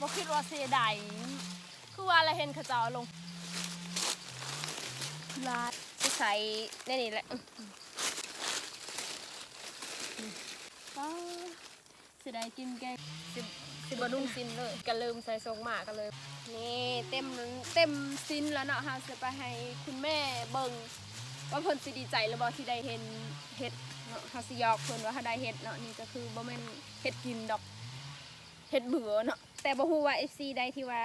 ບໍ່ຄິດວ່າຊິໄດ້ ຄືວ່າລະເຫັນເຂົາເຈົ້າເອົາລົງຫຼາຍ ຊິໃສ່ໃນນີ້ແຫຼະ. ຊິໄດ້ກິນແກງ ຊິ ຊິບໍ່ດຸ່ງຊີ້ນເລີຍ ກະເລີ່ມໃສ່ຊົງມາ ກະເລີຍ ນີ້ເຕັມ ເຕັມຊີ້ນແລ້ວເນາະ. ເຮົາຊິໄປໃຫ້ຄຸນແມ່ເບິ່ງວ່າເພິ່ນຊິດີໃຈຫຼືບໍ່ທີ່ໄດ້ເຫັນເຫັດເນາະ. ເຮົາຊິຫຍອກເພິ່ນວ່າເຮົາໄດ້ເຫັດເນາະ. ນີ້ກະຄືບໍ່ແມ່ນເຫັດກິນດອກ ເຫັດເບື່ອເນາະ ແຕ່ບໍ່ຮູ້ວ່າເອັຟຊີໃດທີ່ວ່າ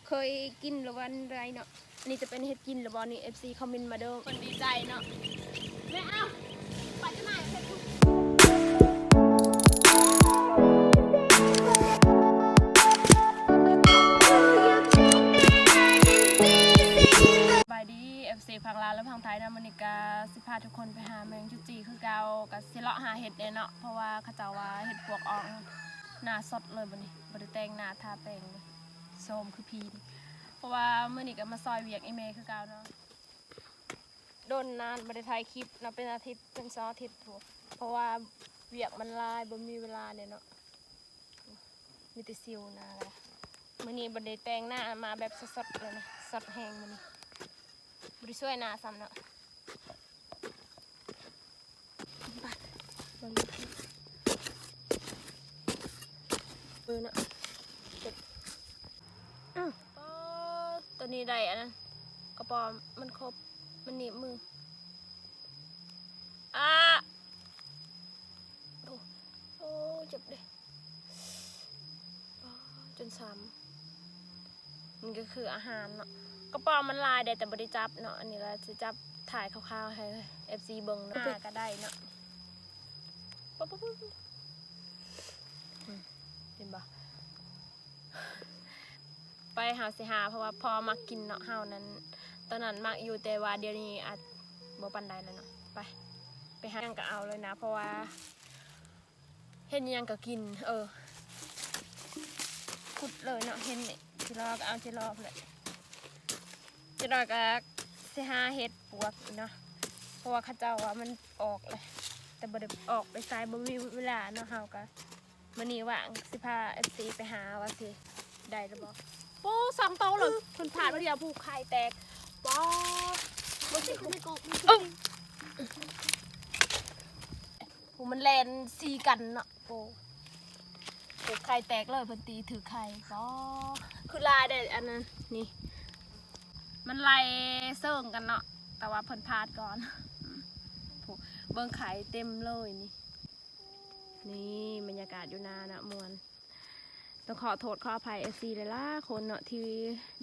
ເຄີຍກິນຫຼືວ່າໃດເນາະ. ອັນນີ້ຈະເປັນເຫັດກິນຫຼືບໍ່ນີ້ ເອັຟຊີຄອມເມັນມາເດີ້. ເພິ່ນດີໃຈເນາະ ແມ່. ເອົ້າ ໄປຈະມາເຮັດທຸກ ສະບາຍດີ ເອັຟຊີ ຝັ່ງລາວ ແລະ ຝັ່ງໄທເນາະ. ມື້ນີ້ກະຊິພາທຸກຄົນໄປຫາແມ່ງຈຸດຈີຄືເກົ່າ ກະຊິເລາະຫາເຫັດແດ່ເນາະ ເພາະວ່າເຂົາເຈົ້າວ່າເຫັດປວກອອກ ໜ້າສົດເລີຍບັດນີ້ ບໍ່ໄດ້ແຕ່ງໜ້າທາແປງເລີຍ ໂຊມຄືຜີນີ້. ເພາະວ່າມື້ນີ້ກະມາຊ່ອຍວຽກອີ່ແມ່ຄືເກົ່າເນາະ. ດົນນານບໍ່ໄດ້ຖ່າຍຄລິບເນາະ ເປັນອາທິດ ເປັນສອງອາທິດພຸ້ນ ເພາະວ່າວຽກມັນຫຼາຍ ບໍ່ມີເວລາແດ່ເນາະ ມີແຕ່ຊິວໜ້າ. ມື້ນີ້ບໍ່ໄດ້ແຕ່ງໜ້າ ມາແບບສົດໆເລີຍນະ ສົດແຮງມື້ນີ້ ບໍ່ໄດ້ຊ່ວຍໜ້າຊ້ຳເນາະ. ເບິ່ງເນາະ ເກັບ ອ້າວ ໂອ້ ໂຕນີ້ໄດ້ອັນນັ້ນ ກະປອມມັນຄົບ ມັນໜີບມື ອາ ໂອ້ ໂອ້ ເຈັບເດ້ ໂອ້ ຈົນຊ້ຳ. ນີ້ກະຄືອາຫານເນາະ ກະປອມມັນຫຼາຍເດ້ ແຕ່ບໍ່ໄດ້ຈັບເນາະ. ອັນນີ້ລະຊິຈັບຖ່າຍຄ່າວໆໃຫ້ເອັຟຊີເບິ່ງເນາະ ຫາກະໄດ້ເນາະ. ປະປະປະປະ ອືມ ເຫັນບໍ່ ໄປ ເຮົາຊິຫາ ເພາະວ່າພໍ່ມັກກິນເນາະ. ເຮົານັ້ນ ຕອນນັ້ນມັກຢູ່ ແຕ່ວ່າດຽວນີ້ອາດບໍ່ປານໃດແລ້ວເນາະ. ໄປ ໄປຫາຫຍັງກະເອົາເລີຍນະ ເພາະວ່າ ເຫັນຫຍັງກະກິນ ເອີ ຂຸດເລີຍເນາະ. ເຫັນຈິລອກະເອົາຈິລອພຸ້ນແຫຼະ ຈິລອກະຊິຫາເຫັດປວກອີກເນາະ ເພາະວ່າເຂົາເຈົ້າວ່າມັນອອກແຫຼະ ແຕ່ບໍ່ໄດ້ອອກໄປໃສ ບໍ່ມີເວລາເນາະ. ເຮົາກະມື້ນີ້ວ່າງ ຊິພາເອັຟຊີໄປຫາວ່າຊິໄດ້ຫຼືບໍ່. ໂປ້ ສອງໂຕເລີຍ ເພິ່ນພາດມາດຽວ ຜູ້ໄຂ່ແຕກ ປ້າ ບໍ່ຊິ ເອີ ຜູ້ມັນແລ່ນສີກັນເນາະ. ໂອ້ ໂອ້ ໄຂ່ແຕກເລີຍ ເພິ່ນຕີຖືກໄຂ່ ກໍຄືຫຼາຍໄດ໋ ອັນນັ້ນນີ້ ມັນໄລ່ເຊິ່ງກັນເນາະ ແຕ່ວ່າເພິ່ນພາດກ່ອນ. ໂອ້ ເບິ່ງໄຂ່ເຕັມເລີຍນີ້ ນີ້ບັນຍາກາດຢູ່ນານະ ມ່ວນ. ຕ້ອງຂໍໂທດຂໍອະໄພເອັຟຊີຫຼາຍໆຄົນເນາະ ທີ່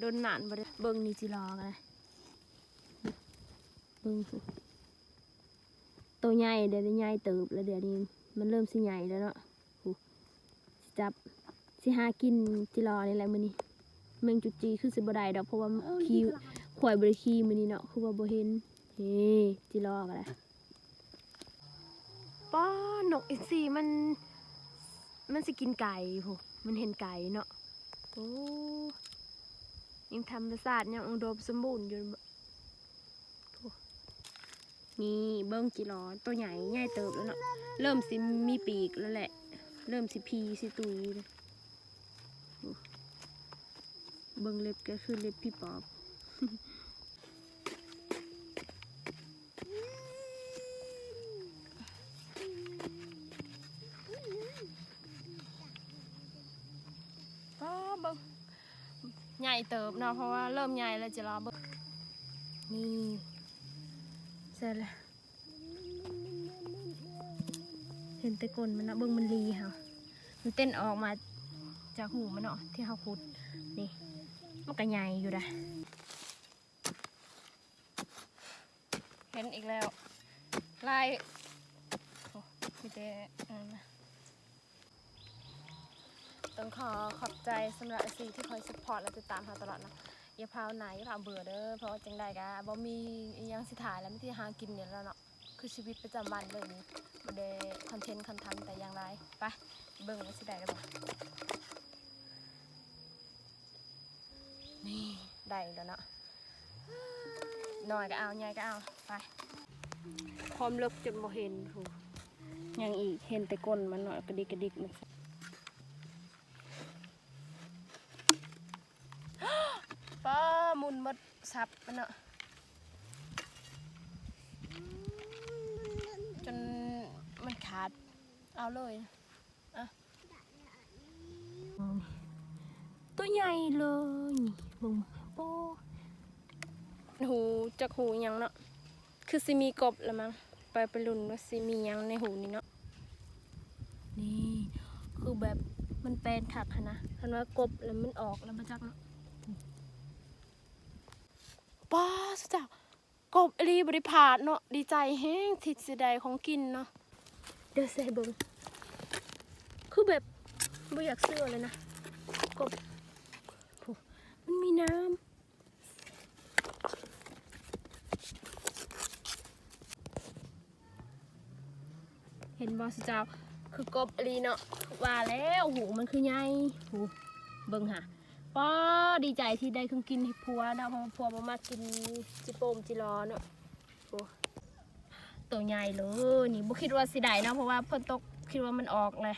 ດົນນານບໍ່ໄດ້ເບິ່ງນີ້ ຈິລອກະນະ ເບິ່ງ ໂຕໃຫຍ່ ດຽວນີ້ໃຫຍ່ເຕີບແລ້ວ ດຽວນີ້ມັນເລີ່ມຊິໃຫຍ່ແລ້ວເນາະ. ຜູ້ ຊິຈັບ ຊິຫາກິນຈິລອນີ້ແຫຼະມື້ນີ້. ແມງຈຸດຈີຄືຊິບໍ່ໄດ້ດອກ ເພາະວ່າ ເອີ ຂີ່ ຂ້ອຍບໍ່ໄດ້ຂີ່ມື້ນີ້ເນາະ ຄືວ່າບໍ່ເຫັນ. ເຮ ຈິລອກະໄດ້ ປ້າ ນົກອິນຊີມັນ ມັນຊິກິນໄກ່ພຸ້ນ ມັນເຫັນໄກ່ເນາະ. ໂອ້ ຍັງທຳມະຊາດ ຍັງອຸດົມສົມບູນຢູ່. ນີ້ເບິ່ງຈິລອ ໂຕໃຫຍ່ ໃຫຍ່ເຕີບແລ້ວເນາະ ເລີ່ມຊິມີປີກແລ້ວແຫຼະ ເລີ່ມຊິພີຊິຕຸຍແລ້ວ. ໂອ້ ເບິ່ງເລັບກະຄືເລັບຜີປອບ. ອໍ ເບິ່ງ ໃຫຍ່ເຕີບເນາະ ເພາະວ່າເລີ່ມໃຫຍ່ແລ້ວ ຈະລໍເບິ່ງ. ນີ້ ໃສ່ລະ ເຫັນແຕ່ກົ້ນມັນເນາະ. ເບິ່ງມັນລີເຮົາ ມັນເຕັ້ນອອກມາຈາກຮູມັນເນາະ ທີ່ເຮົາຂຸດ. ນີ້ ມັນກະໃຫຍ່ຢູ່ດະ. ເຫັນອີກແລ້ວ ຫຼາຍ ໂອ້ ມີແຕ່ອັນນັ້ນນະ. ຕ້ອງຂໍຂອບໃຈສຳລັບເອັຟຊີທີ່ຄອຍຊັບພອດ ແລະ ຕິດຕາມເຮົາຕະຫຼອດເນາະ. ຢ່າພາວໜ້າ ຢ່າພາວເບື່ອເດີ ເພາະວ່າຈັ່ງໃດກະບໍ່ມີອີ່ຫຍັງຊິຖ່າຍ ແລະ ມີແຕ່ຫາກິນນີ້ແຫຼະເນາະ. ຄືຊີວິດປະຈຳວັນເລີຍນີ້ ບໍ່ໄດ້ຄອນເທັນຄອນທັນແຕ່ຢ່າງໃດ. ໄປ ເບິ່ງວ່າຊິໄດ້ຫຼືບໍ່. ນີ້ ໄດ້ແລ້ວເນາະ ນ້ອຍກະເອົາ ໃຫຍ່ກະເອົາ. ໄປ ຄວາມເລິກຈົນບໍ່ເຫັນພຸ້ນ ຍັງອີກ ເຫັນແຕ່ກົ້ນມັນເນາະ ກະດິກກະດິກມັນ. ໝົດສັບມັນເນາະ ຈົນມັນຂາດ ເອົາເລີຍ ອ່ະ ຕົວໃຫຍ່ເລີຍ ນີ້ເບິ່ງ ໂອ້ ຮູຈັກຮູຫຍັງເນາະ ຄືຊິມີກົບລະມັງ ໄປ ໄປລຸ້ນວ່າຊິມີຫຍັງໃນຮູນີ້ເນາະ ນີ້ ຄືແບບມັນແປນຄັກຫັ້ນນະ ຄັນວ່າກົບລະມັນອອກລະບໍ່ຈັກເນາະ ປ້າ ສຸເຈົ້າ ກົບອີ່ຫຼີ ບໍ່ໄດ້ພາດເນາະ ດີໃຈແຮງທີ່ຊິໄດ້ຂອງກິນເນາະ ເດີໃສ່ເບິ່ງ ຄືແບບບໍ່ຢາກເຊື່ອເລີຍນະ ກົບ ໂອ້ ມັນມີນ້ຳ ເຫັນບໍ່ ສຸເຈົ້າ ຄືກົບອີ່ຫຼີເນາະ ວ່າແລ້ວ ຫູມັນຄືໃຫຍ່ ຫູ ເບິ່ງຫາ ປ້າ ດີໃຈທີ່ໄດ້ຂອງກິນໃຫ້ຜົວເນາະ ເພາະວ່າຜົວບໍ່ມັກກິນຈິໂປ່ມຈິລໍເນາະ ໂອ້ ໂຕໃຫຍ່ເລີຍ ນີ້ບໍ່ຄິດວ່າຊິໄດ້ເນາະ ເພາະວ່າຝົນຕົກ ຄິດວ່າມັນອອກແຫຼະ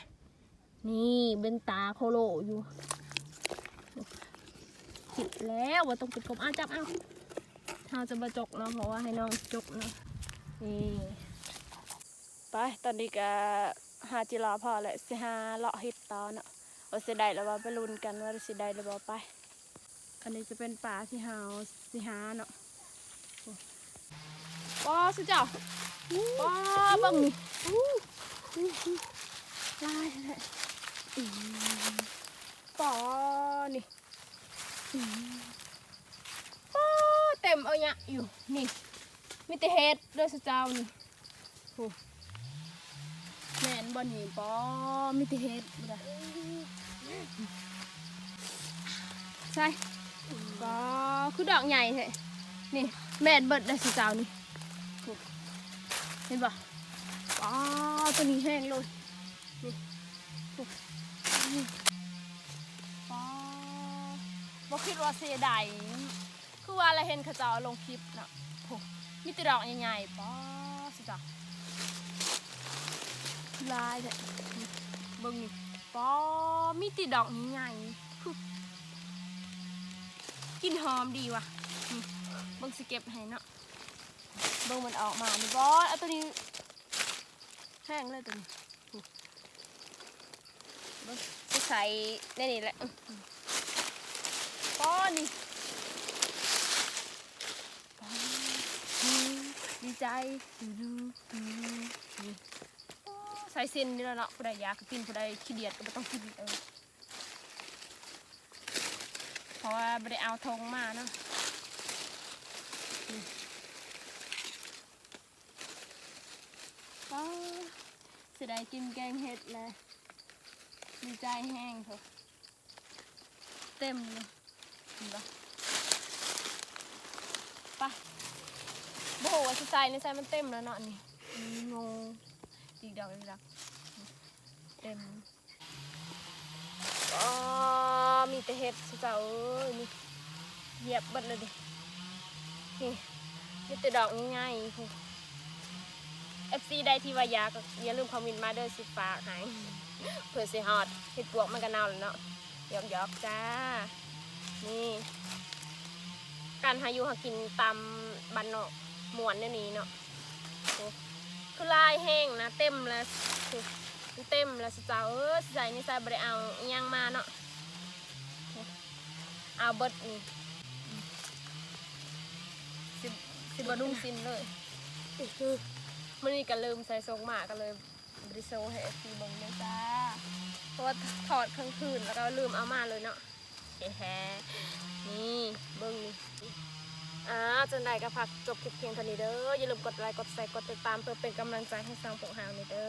ນີ້ເບິ່ງຕາໂຄໂລຢູ່ ຄິດແລ້ວວ່າຕ້ອງເປັນກົບ ອ້າ ຈັບເອົາ ເຮົາຈະບໍ່ຈົກເນາະ ເພາະວ່າໃຫ້ນ້ອງຈົກເນາະ ນີ້ ໄປ ຕອນນີ້ກະຫາຈິລາພໍແຫຼະ ຊິຫາເລາະເຫັດຕໍ່ເນາະ ວ່າຊິໄດ້ຫຼືບໍ່ ໄປລຸ້ນກັນວ່າຊິໄດ້ຫຼືບໍ່ ໄປ ອັນນີ້ຈະເປັນປາທີ່ເຮົາຊິຫາເນາະ ໂອ້ ປ້າ ສຸເຈົ້າ ປ້າ ເບິ່ງນີ້ ຫຼາຍແທ້ ອື ປ້າ ນີ້ ອື ປ້າ ເຕັມເອົາຍະຢູ່ ນີ້ ມີແຕ່ເຫັດເດີ ສຸເຈົ້າ ນີ້ ໂອ້ ແມ່ນບໍ່ນີ້? ປໍ ມີແຕ່ເຫັດບໍ່ໄດ້ ໃສ່ ປໍ ຄືດອກໃຫຍ່ແທ້ ນີ້ ແມ່ນເບິດເດ້ ສຸເຈົ້າ ນີ້ ໂອ້ ເຫັນບໍ່? ປໍ ໂຕນີ້ແຮງໂລດ ນີ້ ໂອ້ ນີ້ ປໍ ບໍ່ຄິດວ່າຊິໄດ້ ຄືວ່າລະເຫັນເຂົາເຈົ້າເອົາລົງຄລິບເນາະ ໂອ້ ມີແຕ່ດອກໃຫຍ່ໆ ປາດ ສຸດຍອດ ຫຼາຍແທ້ ເບິ່ງນີ້ ປາດ ມີແຕ່ດອກໃຫຍ່ໆ ຄື ກິ່ນຫອມດີວ່າ ນີ້ ເບິ່ງຊິເກັບໃຫ້ເນາະ ເບິ່ງມັນອອກມານີ້ ປາດ ເອົາໂຕນີ້ ແພງເລີຍໂຕນີ້ ເບິ່ງ ຊິໃສ່ໃນນີ້ແຫຼະ ປາດ ນີ້ ປາດ ນີ້ ດີໃຈ ໃສ່ເສັ້ນນີ້ແຫຼະເນາະ ຜູ້ໃດຢາກກໍກິນ ຜູ້ໃດຂີ້ດຽດກໍບໍ່ຕ້ອງກິນ ເອີ ເພາະວ່າບໍ່ໄດ້ເອົາຖົງມາເນາະ ນີ້ ປ້າ ຊິໄດ້ກິນແກງເຫັດແລ້ວ ດີໃຈແຮງພຸ້ນ ເຕັມຢູ່ ເຫັນບໍ່ ໄປ ບໍ່ຮູ້ວ່າຊິໃສ່ນີ້ ໃສ່ມັນເຕັມແລ້ວເນາະ ນີ້ ງງ ອີກດອກ ອີກດອກ ເຕັມ. ອໍ ມີແຕ່ເຫັດ ເຈົ້າເອີຍ ນີ້ ຢຽບເບິດເລີຍເດ ນີ້ ມີແຕ່ດອກໃຫຍ່ໆ ເອັຟຊີ ໃດທີ່ວ່າຢາກ ກໍຢ່າລືມຄອມເມັນມາເດີ ຊິຝາກໃຫ້ ເພື່ອຊິຮອດເຫັດປວກ ມັນກໍເນົ່າແລ້ວເນາະ ຫຍອກໆ ຈ້າ ນີ້ ການຫາຢູ່ຫາກິນຕາມບ້ານນອກ ມ່ວນແນວນີ້ເນາະ ໂອ້ ຄືຫຼາຍແຮງນະ ເຕັມແລ້ວ ໂອ້ ເຕັມແລ້ວ ເຈົ້າເອີຍ ຊິໃສ່ນີ້ໃສ່ ບໍ່ໄດ້ເອົາອີ່ຫຍັງມາເນາະ ເອົາເບິດນີ້ ຊິ ຊິບໍ່ດຸ່ງຊີ້ນເລີຍ ມື້ນີ້ກໍລືມໃສ່ຊົງມາ ກໍເລີຍບໍ່ໄດ້ໂຊໃຫ້ເອັຟຊີ ເບິ່ງເລີຍຈ້າ ເພາະວ່າທອດກາງຄືນ ແລ້ວກໍລືມເອົາມາເລີຍເນາະ. ແຮະ ນີ້ ເບິ່ງນີ້ ອ່າ ຈັ່ງໃດກໍຝາກຈົບຄລິບພຽງເທົ່ານີ້ເດີ ຢ່າລືມກົດໄລ ກົດແຊ ກົດຕິດຕາມ ເພື່ອເປັນກຳລັງໃຈໃຫ້ຊ່ອງພວກເຮົານີ້ເດີ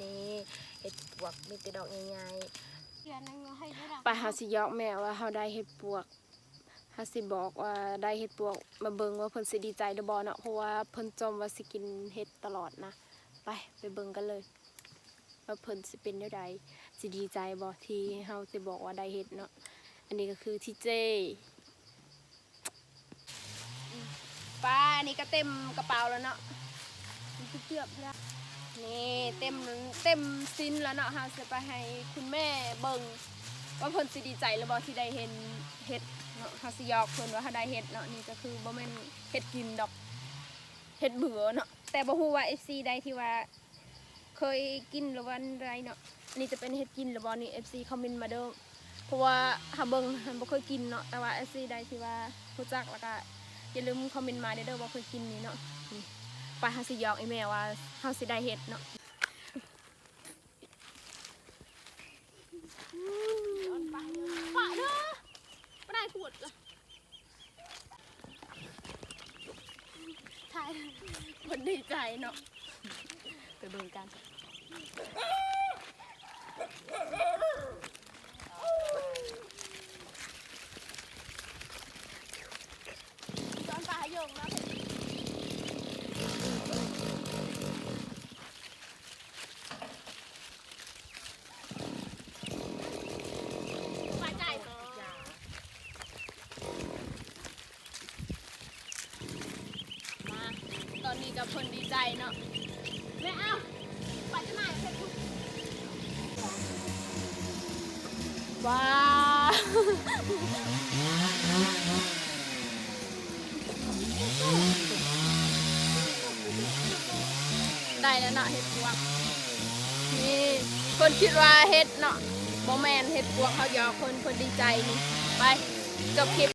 ນີ້ ເຫັດປວກມີແຕ່ດອກໃຫຍ່ໆ ໄປ ເຮົາຊິຫຍອກແມ່ວ່າເຮົາໄດ້ເຫັດປວກ ເຮົາຊິບອກວ່າໄດ້ເຫັດປວກ ມາເບິ່ງວ່າເພິ່ນຊິດີໃຈຫຼືບໍ່ເນາະ ເພາະວ່າເພິ່ນຈົ່ມວ່າຊິກິນເຫັດຕະຫຼອດນະ ໄປ ໄປເບິ່ງກັນເລີຍ. ວ່າເພິ່ນຊິເປັນແນວໃດ ຊິດີໃຈບໍ່ ທີ່ເຮົາຊິບອກວ່າໄດ້ເຫັດເນາະ ອັນນີ້ກໍຄືທີເຈ ປາ ອັນນີ້ກໍເຕັມກະເປົາແລ້ວເນາະ ນີ້ເກືອບແລ້ວ ນີ້ເຕັມ ເຕັມຊີ້ນແລ້ວເນາະ ເຮົາຊິໄປໃຫ້ຄຸນແມ່ເບິ່ງ ວ່າເພິ່ນຊິດີໃຈຫຼືບໍ່ ທີ່ໄດ້ເຫັນເຫັດ ເນາະ ເຮົາຊິຫຍອກເພິ່ນວ່າເຮົາໄດ້ເຫັດເນາະ. ນີ້ກໍຄືບໍ່ແມ່ນເຫັດກິນດອກ ເຫັດເບື່ອເນາະ. ແຕ່ບໍ່ຮູ້ວ່າເອັຟຊີໃດທີ່ວ່າເຄີຍກິນຫຼືວ່າໃດເນາະ. ນີ້ຈະເປັນເຫັດກິນຫຼືບໍ່ນີ້ ເອັຟຊີຄອມເມັນມາເດີ້ ເພາະວ່າເຮົາເບິ່ງຫັ້ນບໍ່ເຄີຍກິນເນາະ. ແຕ່ວ່າເອັຟຊີໃດທີ່ວ່າຮູ້ຈັກ ແລ້ວກໍຢ່າລືມຄອມເມັນມາເດີ້ ວ່າເຄີຍກິນນີ້ເນາະ. ນີ້ ໄປ ເຮົາຊິຫຍອກອີ່ແມ່ວ່າເຮົາຊິໄດ້ເຫັດເນາະ. ປະເດີ້ ບໍ່ໄດ້ຂູດລະ ຖ່າຍ ເພິ່ນດີໃຈເນາະ. ໄປເບິ່ງກັນ ຍ້ອນປາຫາຍົງເນາະ. ມາ ຕອນນີ້ກໍເພິ່ນດີໃຈເນາະ. ແມ່ ເອົາ ໄປຈະມາເຮັດທຸກ ວ້າວ ໄດ້ແລ້ວເນາະ ເຫັດປວກ. ນີ້ ເພິ່ນຄິດວ່າເຫັດເນາະ ບໍ່ແມ່ນເຫັດປວກ ເຮົາຫຍອກເພິ່ນ ເພິ່ນດີໃຈ. ນີ້ ໄປ ຈົບຄລິບ